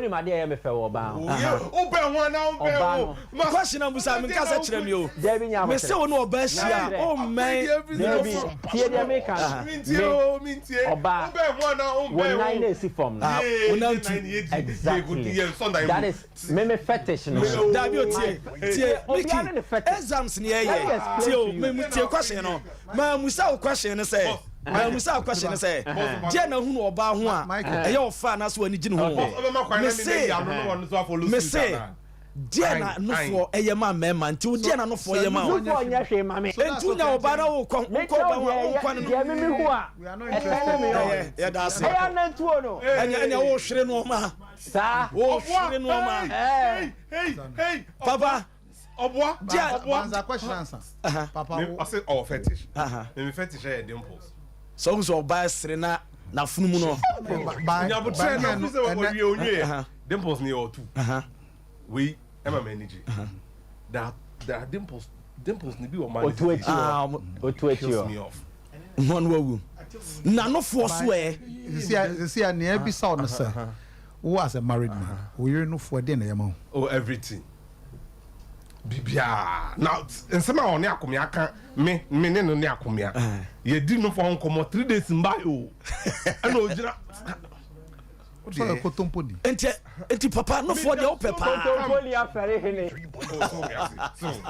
Wonim adeɛ a ɛyɛ me fɛ wɔ ɔbaa ho? Wobɛn ho anaa wombɛn Ɔbaa ho? no. Question a mbusa me nkasa kyerɛ me o. Dabi nya Me se aboterɛ. wo ne ɔbaa hyia a Nyaboterɛ. wommɛn Dabi, tie deɛ meka no. Mentie Me, o, mentie. ɔbaa, Wobɛn ho anaa wo wombɛn nan ho? na ɛsi fam no. Ah, wo nan tu. Exactly. That is me me fetish no. Dabi o tie, tie, Obiara ne Mickey, ne fetish. exams ni Let me ɛyɛ. explain Tie o, to you. me mu tie question no. Ma musa wo question no sɛ, ma musa wo question no sɛ, deɛ na hunu ɔbaa ho a, ɛyɛ ɔfa anaasɛ w'ani gye ne ho. Me se, me se, deɛ na nofoɔ ɛyɛ ma mmarima nti wo deɛ na nofoɔ yɛ ma wo. Nufoɔ nyɛ hwee ma me. Nti wonya ɔbaa na wokɔ wokɔ ɔbaa ho a wonkɔ ne no. Deɛ me me hu a, ɛsɛne me Ɛyɛ ɔ. yɛda ase. Ɛyɛ anantuo no. Ɛnea ɛnea wohwere nneɛma. Saa. Wohwere nneɛma. Ɛɛ. Papa. Ɔboa. Deɛ. Ɔboa. Answer question answer. Papa. Ɔse ɔwɔ fetish. Me fetish yɛ dimples. Sɛ wohu sɛ ɔbaa sere na n'afono mu no. Nyabotrɛ na fi sɛ ɔwie onwie. Dimples ni yɛ ɔtu. Wei ɛma m'ani gye. There are dimples dimples ni bi wɔ maa. Otu akyi hɔ. Otu akyi Kills me hɔ. off. Wɔn wawu. N'anofoɔ so ɛ. Sisi a nea ebisa wo no sɛ wo as a married man wo yere nofoɔ deɛ na ɛyɛ ma wo? Oh, everything. Bibia. Na nsɛm a ɔne akomea ka me ne no ne akomea. Yɛdi no fɔ nkɔmmɔ 3 days mba o. Ɛna ogyina. Sɛ ɔyɛ kotomponi. Nti papa nofoɔ deɛ wopɛ paa. Kontomponi afɛre hene. Oh, so, so.